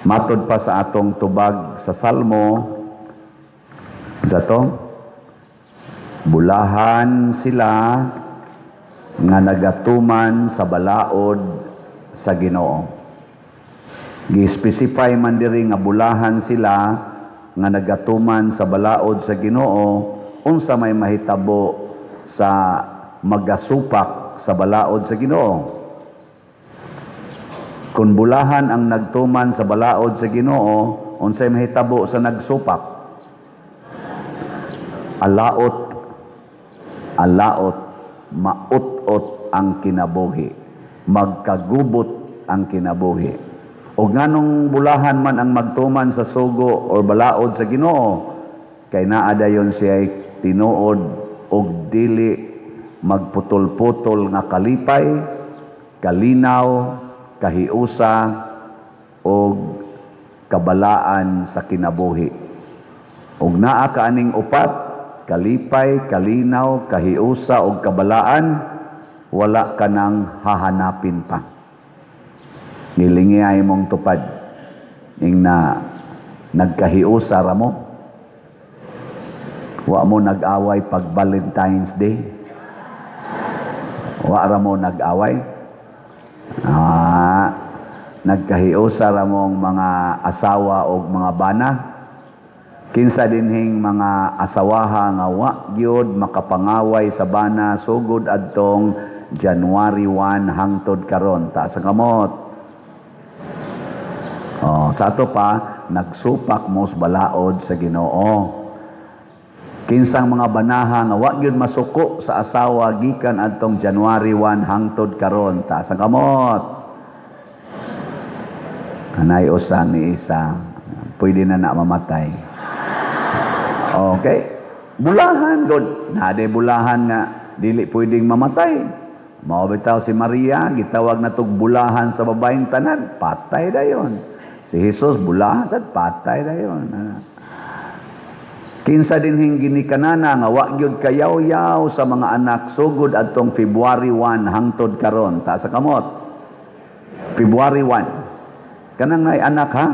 Matod pa sa atong tubag sa Salmo, sa to, bulahan sila nga nagatuman sa balaod sa Ginoo. Gi-specify man diri nga bulahan sila nga nagatuman sa balaod sa Ginoo. Unsa may mahitabo sa magasupak sa balaod sa Ginoo? Kung bulahan ang nagtuman sa balaod sa Ginoo, unsay mahitabo sa nagsupak? Alaot, alaot, maut-ot ang kinabuhi, magkagubot ang kinabuhi. O nganong bulahan man ang magtuman sa sugo or balaod sa Ginoo? Kay naa dayon siya tinuod og dili magputol-putol nga kalipay, kalinaw, kahiusa og kabalaan sa kinabuhi. Og naa ka aning upat, kalipay, kalinaw, kahiusa og kabalaan, wala ka nang hahanapin pa. Nilingi ay mong tupad. Ing na nagkahiusa ra mo. Wa mo nag-away pag Valentine's Day. Wa ra mo nag-away. Nagkahiusa ra mong mga asawa og mga bana. Kinsa dinhing mga asawaha nga wa gyud makapangaway sa bana sugod adtong January 1 hangtod karon? Taas ang kamot. Oh, sa ato pa nagsupak mo sa balaod sa Ginoo. Kinsang mga banaha nga wa gyud masuko sa asawa gikan adtong January 1 hangtod karon? Taas ang kamot. Kanay usa ni isa. Pwede na na mamatay. Okay. Bulahan god. Nade bulahan nga dili pwedeng mamatay. Mao bitaw si Maria gitawag na tog bulahan sa babaeng tanan, patay dayon. Si Jesus bulahan sad, patay dayon. Kinsa dinhing ginikanana nga wa gyud kayaw-yaw sa mga anak sugod adtong February 1 hangtod karon? Taas sa kamot. February 1. Kanang nay anak ha?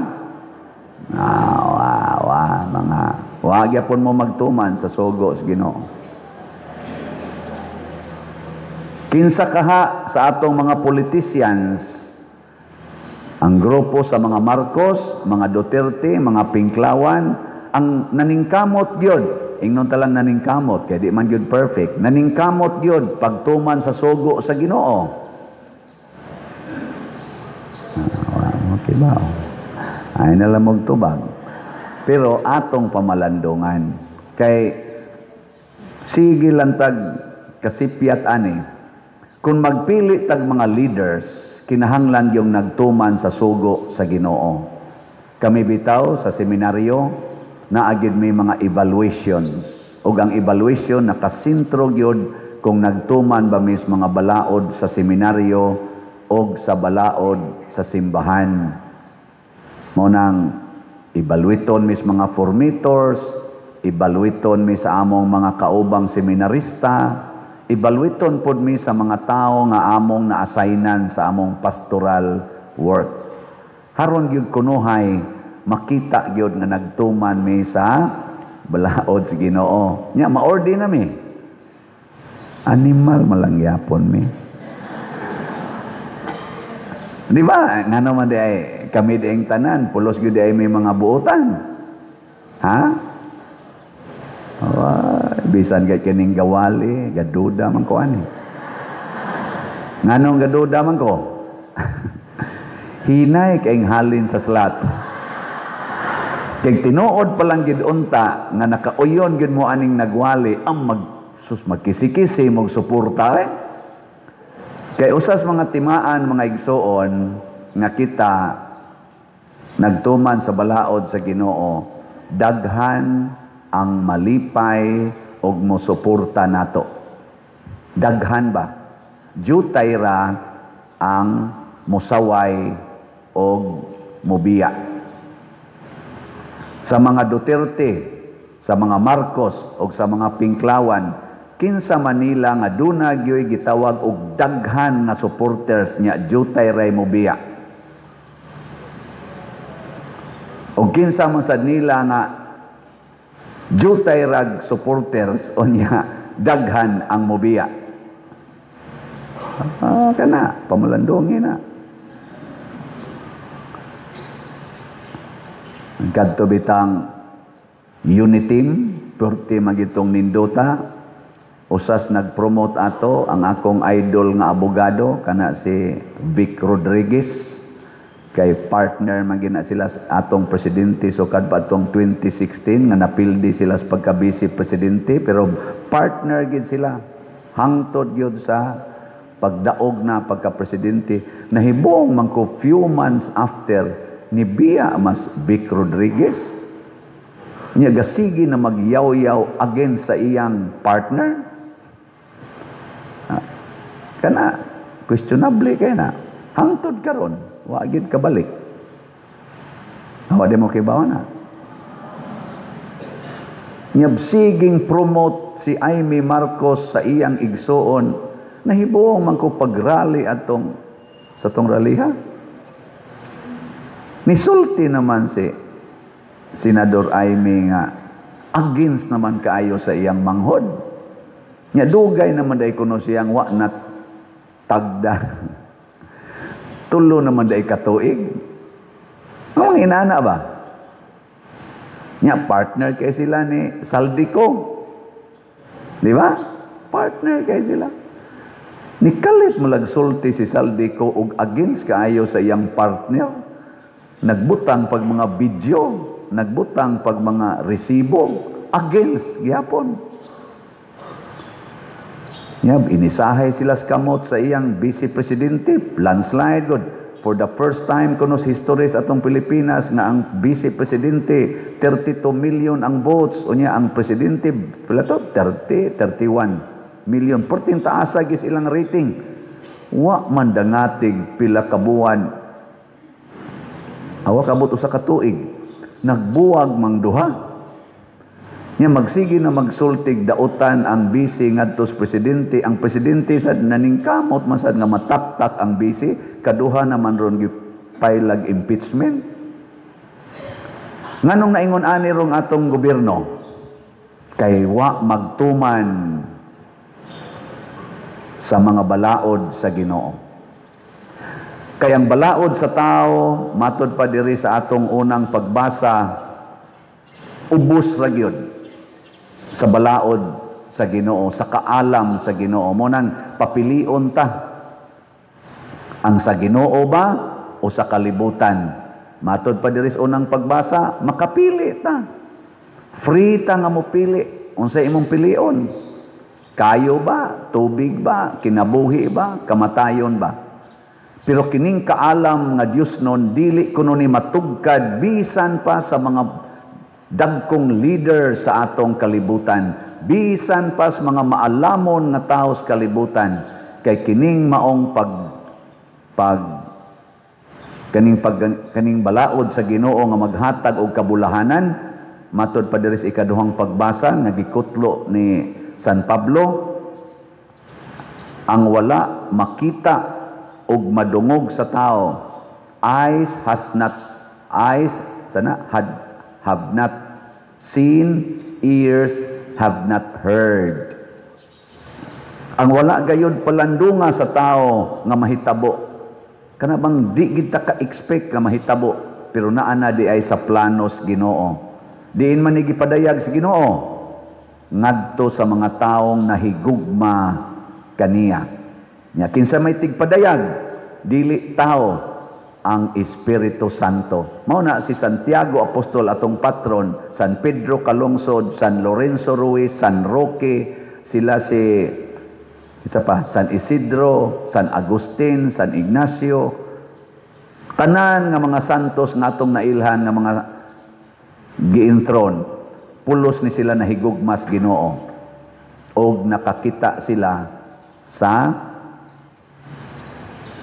Ah, wa, wa, mga wa gyapon mo magtuman sa sugo sa Ginoo. Kinsa kaha sa atong mga politicians, ang grupo sa mga Marcos, mga Duterte, mga Pinklawan, ang naningkamot gyud, ingnon talang naningkamot, kay di man gyud perfect, naningkamot gyud pagtuman sa sugo sa Ginoo? Okay ba? Ay na lang magtubag. Pero atong pamalandungan, kay sige lang tag kasipyat ani, kung magpili tag mga leaders, kinahanglan yung nagtuman sa sugo sa Ginoo. Kami bitaw sa seminaryo, naagid may mga evaluations. Ug ang evaluation nakasentro gyud kung nagtuman ba mis mga balaod sa seminaryo og sa balaod sa simbahan. Mao nang evaluaton mis mga formators, evaluaton mi sa among mga kaubang seminarista, evaluaton pod mi sa mga tao nga among na-assignan sa among pastoral work. Haron gyud kunuhay makita gyud nga nagtuman mi sa balaod sa Ginoo. Nya ma-order na mi. Animal malang yapon mi. Di ba? Ngano man di ay kami di ang tanan, pulos gyud di ay may mga buotan. Ha? Ay, bisan kay kining gawali, gaduda man ko ani. Nganong gaduda man ko? Hinay kay halin sa slat. Kay tinuod pa lang gid unta nga nakauyon gid mo aning nagwali ang mag sus magkisi-kisi mog suporta eh. Kay usas mga timaan, mga igsoon, nga kita nagtuman sa balaod sa Ginoo, daghan ang malipay og mosuporta nato. Daghan ba? Jutay ra ang mosaway og mobiya. Sa mga Duterte, sa mga Marcos og sa mga Pinklawan, kinsa Manila nga duna gyoy gitawag og daghan nga supporters nya jutay ray mobiya? O kinsa man sad nila nga jutay rag supporters, unya daghan ang mobiya. Ah, kana pamalandungi na. Kadto bitang Uniteam, perti magitong nindota, usas nagpromote ato ang akong idol nga abogado kana si Vic Rodriguez, kay partner man gina sila sa atong presidente sukad pa atong 2016 nga napildi sila sa pagka-vice presidente, pero partner gid sila hangtod gyud sa pagdaog na pagka-presidente. Nahibong man ko few months after nibiya mas Vic Rodriguez niya, gasigi na magyaw-yaw against sa iyang partner. Kana questionable kay na hangtod karon wa gid kabalik. Awa di mo kibaw na. Nyab siging promote si Imee Marcos sa iyang igsuon, nahibuong man ko pagrally atong sa tong raliha. Nisulti naman si Senador Imee nga against naman kaayo sa iyang manghod. Nya dugay naman day kuno siyang wa na tagda. 3 naman day katuig. Ang inana ba? Nya partner kay sila ni Zaldy Co. Di ba? Partner kay sila. Nikalit mo sulti si Zaldy Co og against kaayo sa iyang partner. Nagbutang pag mga video, nagbutang pag mga resibo against gyapon. Nya inisahay sila sa kamot sa iyang vice presidente, landslide good. For the first time kuno sa history sa atong Pilipinas nga ang vice presidente 32 million ang votes, unya ang presidente pila to? 30, 31 million. Perting taasa gis ilang rating. Wa man dangatig pila ka buwan. Awa kabot usa ka tuig. Nagbuwag mang duha. Nya magsige na magsultig dautan ang bise ngadto sa presidente. Ang presidente sad naningkamot man sad nga mataptak ang bise, kaduha naman ron gipailag impeachment. Nganong naingon ani rong atong gobyerno? Kay wa magtuman sa mga balaod sa Ginoo. Kay ang balaod sa tao, matod pa diri sa atong unang pagbasa, ubos ra gyud sa balaod sa Ginoo, sa kaalam sa Ginoo. Mo nang papilion ta ang sa Ginoo ba o sa kalibutan. Matod pa diri sa unang pagbasa, makapili ta. Free ta nga mopili. Unsa imong pilion? Kayo ba? Tubig ba? Kinabuhi ba? Kamatayon ba? Pero kining kaalam nga Dios nun, dili kuno ni matugkad bisan pa sa mga dagkong leader sa atong kalibutan, bisan pa sa mga maalamon nga tao sa kalibutan, kay kining maong pag pag kaning pag kaning balaod sa Ginoo nga maghatag og kabulahanan. Matod pa diri sa ikaduhang pagbasa nga gikutlo ni San Pablo, ang wala makita og madungog sa tao, eyes has not, eyes sana had have not seen, ears have not heard. Ang wala gayud palandunga sa tao nga mahitabo, kana bang di gid ta ka-expect nga mahitabo, pero naa na di ay sa planos Ginoo. Diin man ni gipadayag sa Ginoo ngadto sa mga taong nahigugma kaniya. Nya kinsa may tigpadayag, dili tao, ang Espiritu Santo. Mao na si Santiago Apostol atong patron, San Pedro Calungsod, San Lorenzo Ruiz, San Roque, sila si isa pa, San Isidro, San Agustin, San Ignacio, tanan nga mga santos nga atong nailhan nga mga giintron, pulos ni sila nahigugmas Ginoo og nakakita sila sa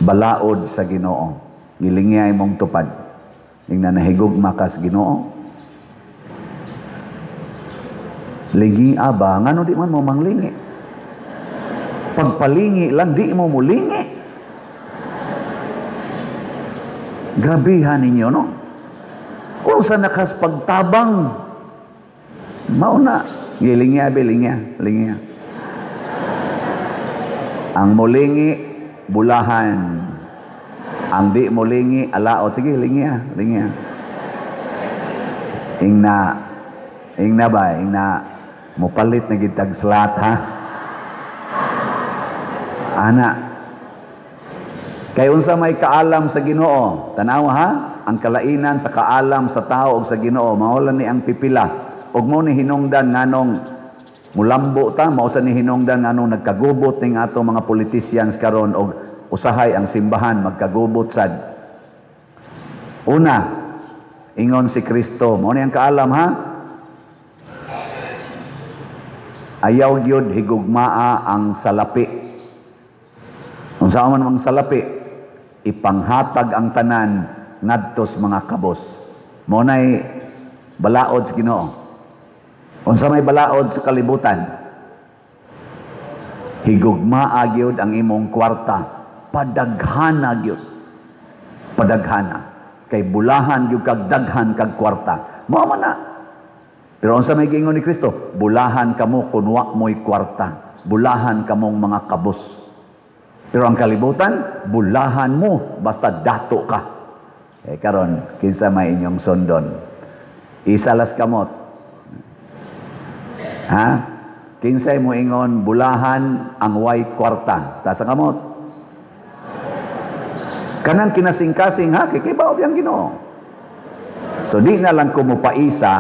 balaod sa Ginoo. Gilingiyay mong tupad. Ingna nahigugma kas Ginoo. Lingi aba, ngano di man mo manglingi? Pagpalingi lang, di mo mulingi. Grabihan ninyo, no? Unsa nakas pagtabang? Mao na. Gilingya, bilingya, lingya. Ang mulingi, bulahan. Ang di mulingi, alaot. Sige, lingya, lingya. Ingna, ingna ba, ingna, mupalit na gitag slat, ha? Ana. Kay unsa may kaalam sa Ginoo? Tanaw ha? Ang kalainan sa kaalam sa tao ug sa Ginoo, mao lang ni ang pipila. Ug mo ni hinungdan nganong mulambo ta, mao sa ni hinungdan nganong nagkagubot ning atong mga politicians karon og usahay ang simbahan magkagubot sad. Una, ingon si Kristo, mao ni ang kaalam ha? Ayaw gyud higugmaa ang salapi. Unsa man ang salapi? Ipanghatag ang tanan ngadto sa mga kabos. Mao nay balaod sa Ginoo. Unsa may balaod sa kalibutan? Higugmaa gyud ang imong kwarta, padaghana gyud. Padaghana. Kay bulahan gyud kag daghan kag kwarta. Mao man na. Pero unsa may giingon ni Kristo? Bulahan kamo kun wa mo'y kwarta. Bulahan kamong mga kabos. Pero ang kalibutan, bulahan mo basta dato ka. Eh karon, kinsa may inyong sundon? Isa las kamot. Ha? Kinsay mo ingon bulahan ang way kwarta? Taas ang kamot. Kanang kinasing-kasing ha, kay kibaw ang Ginoo. So di na lang ko mopaisa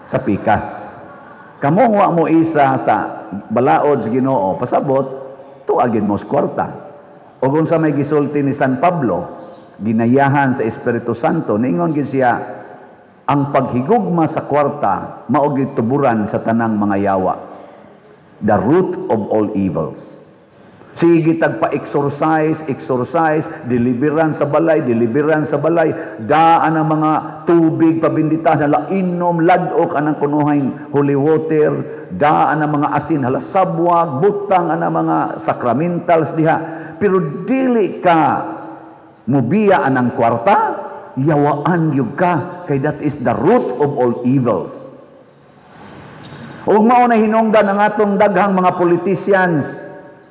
sa pikas. Kamo wa mo isa sa balaod sa Ginoo, pasabot tuagin mo sa kwarta. O kung sa may gisulti ni San Pablo, ginayahan sa Espiritu Santo, niingon gid siya, ang paghigugma sa kwarta mao gyud tuburan sa tanang mga yawa. The root of all evils. Sige tag pa-exorcise, exorcise, deliverance sa balay, deliverance sa balay, daan ang mga tubig pabindita hala inom, ladok anang kunuhay holy water, daan ang mga asin hala sabwag, butang anang mga sacramentals diha. Pero dili ka mubiya anang kwarta, yawaan gyud ka, kay that is the root of all evils. Ug mao na hinungdan ang atong daghang mga politicians,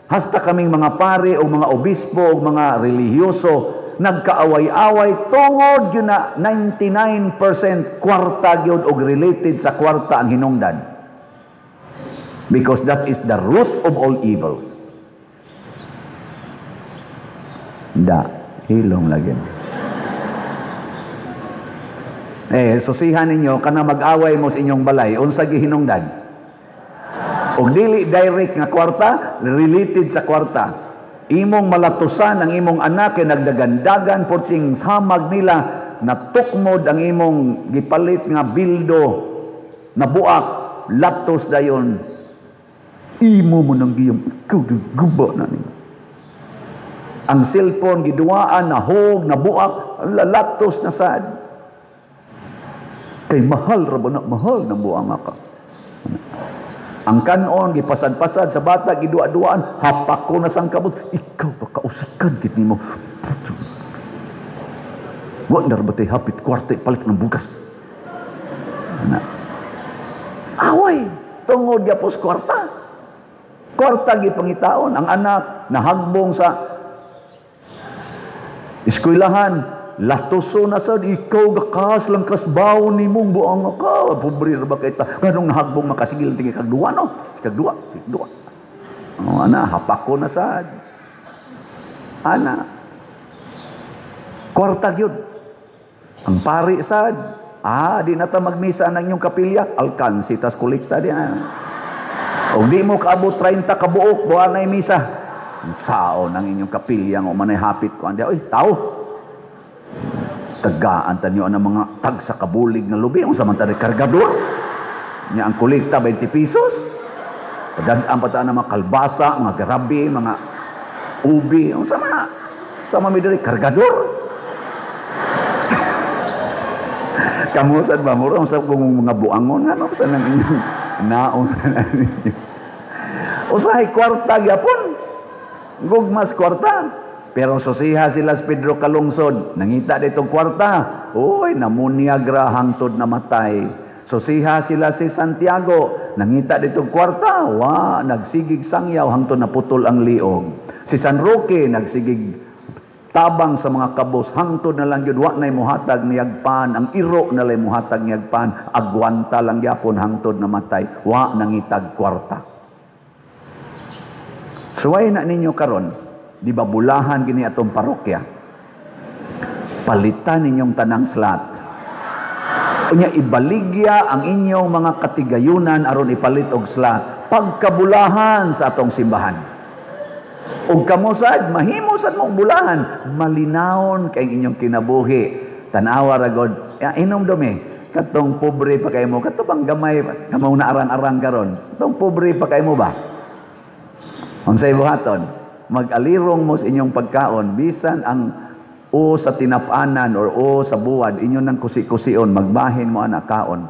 hasta kaming mga pare o mga obispo o mga relihiyoso, nagkaaway-away tungod yun na 99% kwarta gyud og related sa kwarta ang hinungdan. Because that is the root of all evils. Da, hilong lagi. Eh, susihan ninyo, kana mag-away mo sa inyong balay, unsa gihinungdan? Og dili direct nga kwarta, related sa kwarta. Imong malatusan ang imong anak kay nagdagandagan porting samag nila natukmod ang imong gipalit nga bildo na buak latos dayon. Imo mo nang giyam, ikaw guba na nimo. Ang cellphone giduwaan na hog na buak latos na sad. Kay mahal ra ba na mahal ng buang ka. Ang kanon gipasad-pasad sa bata giduwa-duaan hapak ko na sang kabot, ikaw pa kausikan gid nimo. Wa na ra ba tay hapit kwarta palit ng bugas. Ana. Away tungod gyapos kwarta. Kwarta gipangitaon ang anak nahagbong sa eskwelahan. Latoso na sad, ikaw gakas lang kas baon nimong buang ka. Pobre ra ba kay ta? Nganong nahagbong makasigil tingi kag duwa no? Kag duwa, sig duwa. Oh, ana hapak ko na sad. Ana. Kwarta gyud. Ang pari sad. Ah, di na ta magmisa ang inyong kapilya, alkansi tas kolekta di na. Og di mo kaabot 30 ka buok, buwan na misa. Saon ang inyong kapilya nga manay hapit ko andi. Oy, tao. Tagaan tanyo ang mga tag sa kabulig nga lubi unsa man ta kargador nya ang kolekta 20 pesos. Padan-an pa ta ang mga kalbasa, mga garabi, mga ubi, unsa man sa mami diri kargador. Kamo sad ba mura unsa kung mga buangon ano sa nang inyong naon na ninyo. Usahay kwarta gyapon. Gugmas kwarta. Pero susiha sila sa Pedro Calungsod, nangita ditong kwarta, Uy, namunyag ra hangtod namatay. So siha sila si Santiago, nangita dito kwarta, wa, nagsigig sangyaw hangtod naputol ang liog. Si San Roque, nagsigig tabang sa mga kabos hangtod na lang gyud wa nay muhatag niyagpan, ang iro na lay muhatag niyagpan, agwanta lang gyapon hangtod namatay, wa nangitag kwarta. Suway na ninyo karon, di ba bulahan gini atong parokya? Palitan ninyong tanang slot. Unya ibaligya ang inyong mga katigayunan aron ipalit og slot. Pagkabulahan sa atong simbahan. Ug kamo sad, mahimo sad mong bulahan, malinawon kay inyong kinabuhi. Tan-awa ra god, ya, inom dumi. Katong pobre pa kay mo, kato bang gamay kamong naarang-arang karon? Katong pobre pa kay mo ba? Unsay buhaton? Mag-alirong mo sa inyong pagkaon, bisan ang o sa tinapanan or o sa buwad, inyo nang kusi-kusion, magbahin mo anak kaon.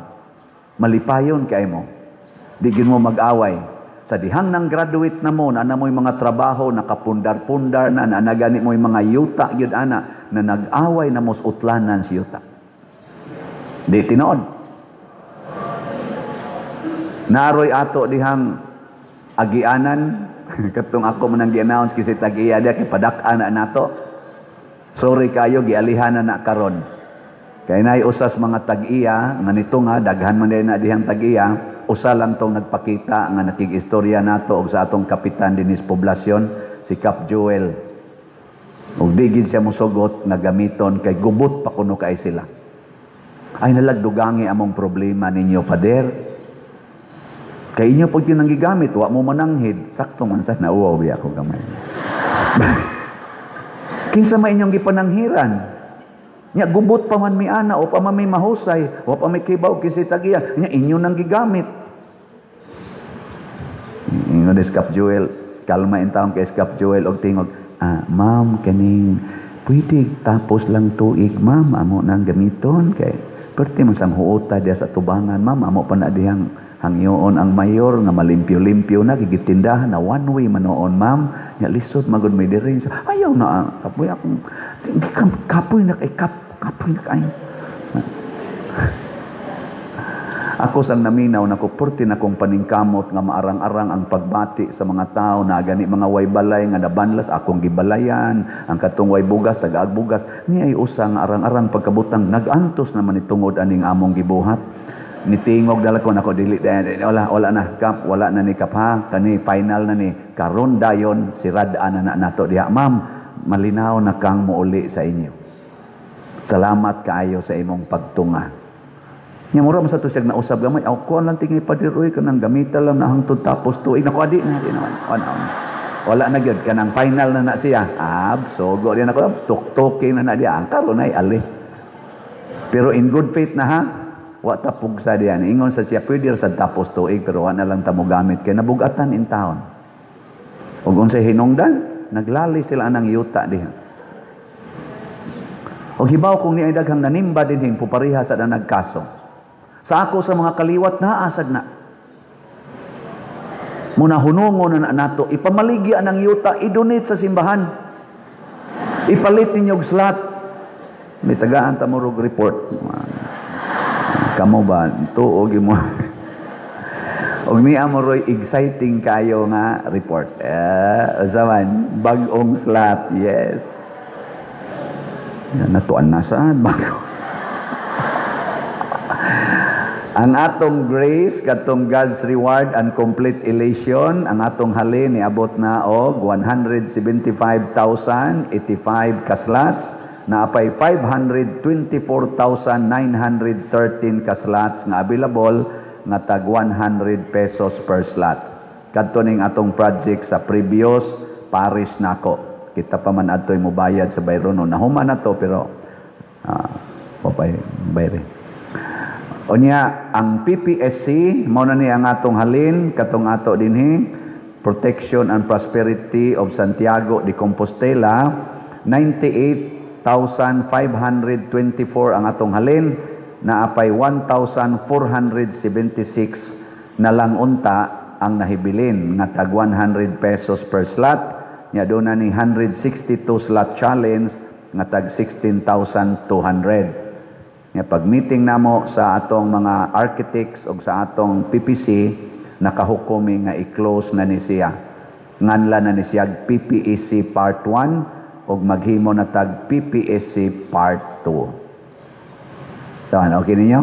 Malipayon kay mo. Di gyud mo mag-away. Sa dihang nang graduate na mo, na mo'y mga trabaho, nakapundar-pundar na, na nagani mo'y mga yuta gyud ana, na nag-away na mos utlanan si yuta. Di tinuod. Naroy ato dihang agianan, katong ako man ang gi-announce kasi tag-iya diya kay padak-an na nato. Sorry kayo, gialihan na na karon. Kay nay usas mga tag-iya nga nito nga daghan man na dihang tag-iya, usa lang tong nagpakita nga nakig-istorya nato og sa atong kapitan dinis poblasyon, si Cap Joel. Og di gid siya mosugot nga gamiton kay gubot pa kuno kay sila. Ay nalagdugangi among problema ninyo, pader. Kay inyo pud yun ang gigamit, wa mo mananghid. Sakto man sa nauwaw biya ako gamay. Kinsa may inyong gipananghiran? Nya gubot pa man mi ana o pa man mi mahusay, wa pa mi kibaw kinsa tagiya, nya inyo nang gigamit. Ingon ni Cap Joel, kalma in taon kay Cap Joel og tingog, "Ah, ma'am, kaning pwede tapos lang tuig, ma'am, amo nang gamiton kay perti man sang huota diya sa tubangan, ma'am, amo pa na dihang hangyoon ang mayor nga malimpyo-limpyo na gigitindahan na one way manoon, ma'am, nya lisod magud may diri." So, ayaw na, ah, kapoy akong kapoy na kay kap kapoy na kay ako sang naminaw nako perti na kong paningkamot nga maarang-arang ang pagbati sa mga tao na gani mga way balay nga nabanlas akong gibalayan ang katong way bugas tagaag bugas ni ay usa nga arang-arang pagkabutang nag-antos naman itungod aning among gibuhat. Nitingog dala ko nako dili wala wala na kap wala na ni kap ha kani final na ni karon dayon sirad-an na nato diha, ma'am, malinaw na kang muuli sa inyo, salamat kaayo sa imong pagtunga. Nya mura man sa to siya nausab gamay, aw kuan lang tingi pader uy kanang gamita lang na hangtod tapos tuig nako adi na di naman wala wala na gyud kanang final na na siya ab sogo di nako tuktukin na na diya ang karon ay ali pero in good faith na ha. Wa ta pugsa diyan. Ingon sa siya pwede ra sad tapos tuig pero wa na lang ta mo gamit kay nabugatan in town. Ug unsay hinungdan, naglali sila anang yuta diha. Og hibaw kung niay daghang nanimba dinhi pupariha sa na nagkaso. Sa ako sa mga kaliwat naa sad na. Muna hunungon na nato, ipamaligya ang yuta, i-donate sa simbahan. Ipalit ninyo og slot. May tagaan ta mo rog report. Kamo ba tuo mo? Og niya mo roy exciting kayo nga report. Eh, usa man bag-ong slot. Yes. Yan, natuan na saan bago. Ang atong grace katong God's reward and complete elation, ang atong halin niabot na og 175,085 ka slots, naapay 524,913 ka slots nga available nga tag 100 pesos per slot. Kadto ning atong project sa previous parish nako. Kita pa man adtoy mobayad sa bayrono. Nahuman na to pero papay bayre. Unya ang PPSC mao na ni ang atong halin katong ato dinhi Protection and Prosperity of Santiago de Compostela, 98,524 ang atong halin, naapay 1,476 na lang unta ang nahibilin nga tag 100 pesos per slot. Nya doon na ni 162 slot challenge nga tag 16,200. Nga pag meeting namo sa atong mga architects o sa atong PPC, nakahukom nga i-close na ni siya. Nganla na ni siya PPSC Part 1 ug maghimo na tag PPSC Part 2. So, okay ninyo?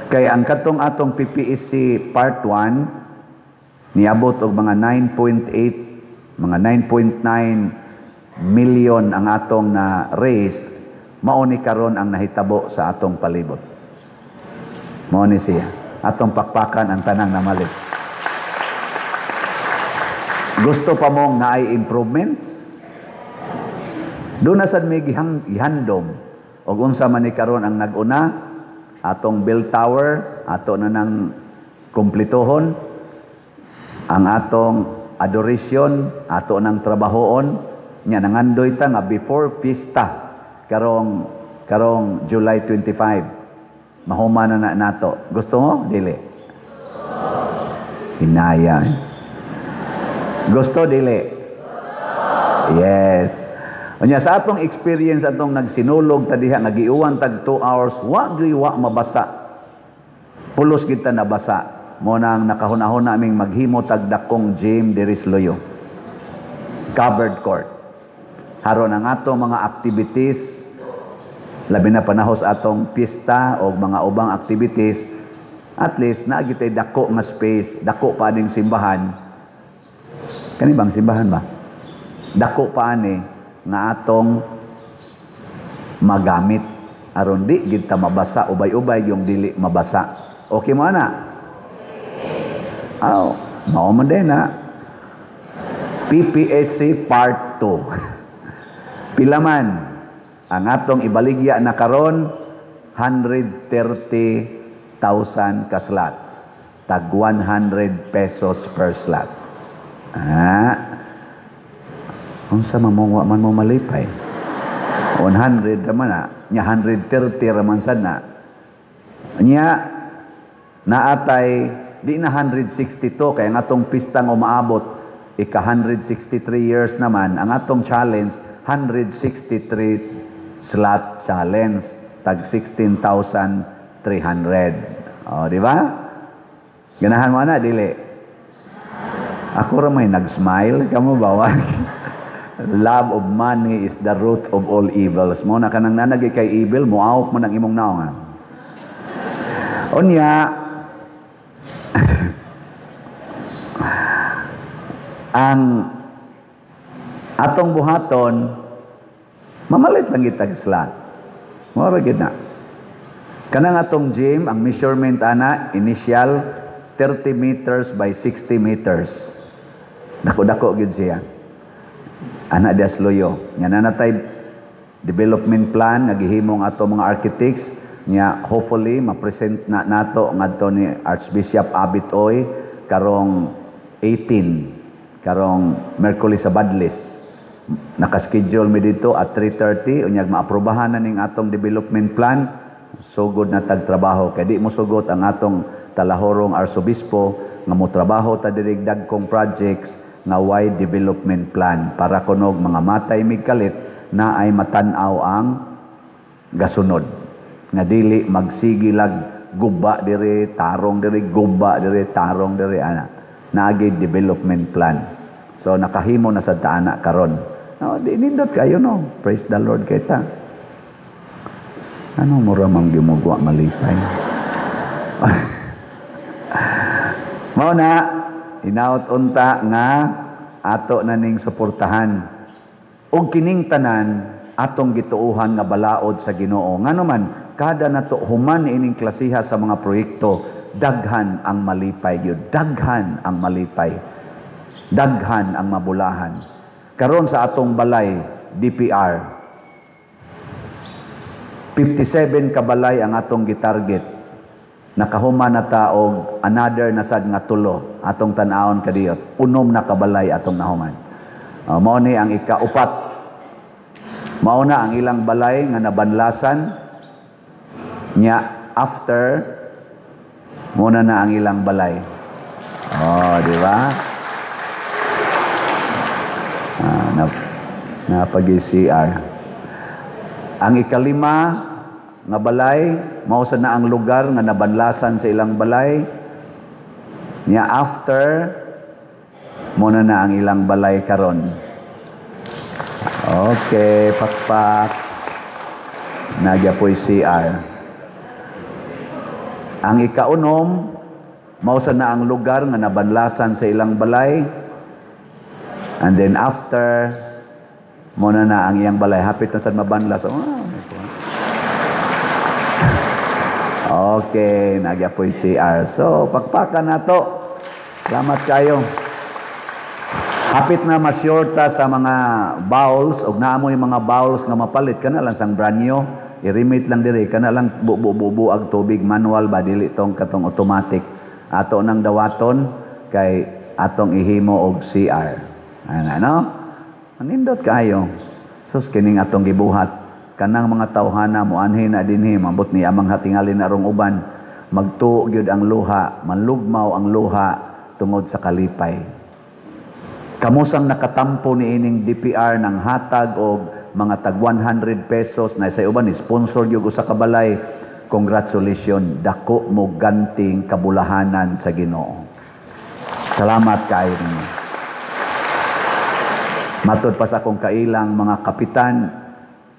Kay ang katong atong PPSC Part 1 niabot og mga 9.8, mga 9.9 million ang atong na raised, mao ni karon ang nahitabo sa atong palibot. Mao ni siya. Atong pakpakan ang tanang namalit. Gusto pa mong naay improvements? Doon na sad may gihandom og unsa man ni karon ang nag-una, atong bell tower ato na nang kumpletohon, ang atong adoration ato nang trabahoon nya. Nangandoy ta nga before fiesta karong karong July 25, mahuman na na nato. Gusto mo dili? Hinaya, eh. Gusto dili? Yes. Unya sa atong experience, atong nagsinulog ta diha nga giuwan tag 2 hours, wa gyud wa mabasa. Pulos kita nabasa. Mo nang nakahuna-huna aming maghimo tag dakong gym diri sa Luyo. Covered court. Haron ang atong mga activities, labi na panahos atong pista o mga ubang activities, at least naa gitay dako nga space, dako pa aning simbahan. Kani bang simbahan ba? Dako pa ani nga atong magamit aron di gid ta mabasa, ubay-ubay yung dili mabasa. Okay mo ana? Aw, mao man din na. PPSC Part 2. Pila man ang atong ibaligya na karon? 130,000 ka slots. Tag 100 pesos per slot. Ah. Unsa man mo, wa man mo malipay? 100 raman na, nya 130 raman sad na. Nya naatay di na 162 kay ang atong pistang umaabot ika 163 years naman. Ang atong challenge, 163 slot challenge, tag 16,300. Oh, di ba? Ganahan mo na dili? Ako ra may nag-smile, kamo ba wa? Love of money is the root of all evils. Mo na kanang nanagi kay evil, moawok mo ng imong naong. Unya, ang atong buhaton, mamalit lang gitag slot. Mora gid na. Kanang atong gym, ang measurement ana, initial 30 meters by 60 meters. Dako-dako gid siya. Ana dias Luyo. Nya na natay development plan nga gihimong ato mga architects nya, hopefully ma-present na nato ngadto ni Archbishop Abit Oy karong 18, karong Merkulis sa Badlis. Nakaschedule mi dito at 3:30. Unyag maaprobahan na ning atong development plan, sugod na tag trabaho, kay di mo sugot ang atong talahorong arsobispo nga mo trabaho ta diri dagkong projects nga wide development plan para kunog mga matay migkalit na ay matan-aw ang gasunod nga dili magsigilag guba diri, tarong diri, guba diri, tarong diri ana. Naagi development plan, so nakahimo na sa taana karon. No, di nindot kayo, no? Praise the Lord kita. Ano mo ramang gimugwa malipay? Mao na hinaot unta nga ato na ning suportahan. Og kining tanan atong gituohan nga balaod sa Ginoo. Ngano man kada nato human ining klasiha sa mga proyekto, daghan ang malipay gyud, daghan ang malipay. Daghan ang mabulahan. Karon sa atong balay DPR, 57 ka balay ang atong gitarget. Nakahuman na ta og another na sad nga tulo atong tan-awon kadiyot. 6 na kabalay atong nahuman. Mao ni ang ikaupat. Mao na ang ilang balay nga nabanlasan nya after muna na ang ilang balay. Oh, di ba? Na napag-CR. Ang ikalima nga balay, mao sa na ang lugar nga nabanlasan sa ilang balay. Nya after, mao na na ang ilang balay karon. Okay, pakpak. Nagya po'y CR. Ang ikaunom, mao sa na ang lugar nga nabanlasan sa ilang balay. And then after, mao na na ang iyang balay. Hapit na sad mabanlas. Oh, okay, nagya po'y CR. So, pakpakan na to. Salamat kayo. Hapit na masyorta sa mga bowls og naamoy mga bowls nga mapalit kana lang sang brand new, i-remit lang diri, kana lang bu bu ag tubig, manual ba, dili tong katong automatic. Ato nang dawaton kay atong ihimo og CR. Ano, no? Manindot kayo. Sus, kining atong gibuhat, kanang mga tawhana moanhi na dinhi, mabot ni amang hatingali na rong uban, magtuo gyud ang luha, manlugmaw ang luha tungod sa kalipay. Kamusang nakatampo ni ining DPR ng hatag og mga tag 100 pesos na sa uban ni sponsor gyud usa ka balay. Congratulations, dako mo ganting kabulahanan sa Ginoo. Salamat kaayo ninyo. Matod pa sa akong kailang mga kapitan,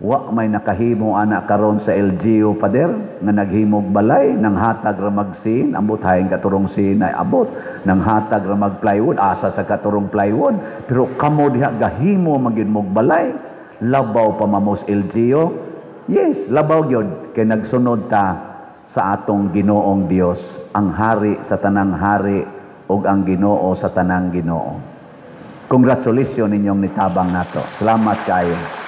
wa may nakahimo ana karon sa LGU, Father, nga naghimog balay nang hatag ra magsin, ambot hain katurong sin ay abot nang hatag ra mag plywood, asa sa katurong plywood, pero kamo diha gahimo magyud mog balay, labaw pa mamos LGU. Yes, labaw gyud kay nagsunod ta sa atong Ginoong Dios, ang hari sa tanang hari ug ang Ginoo sa tanang Ginoo. Congratulations ninyong nitabang nato. Salamat kayo.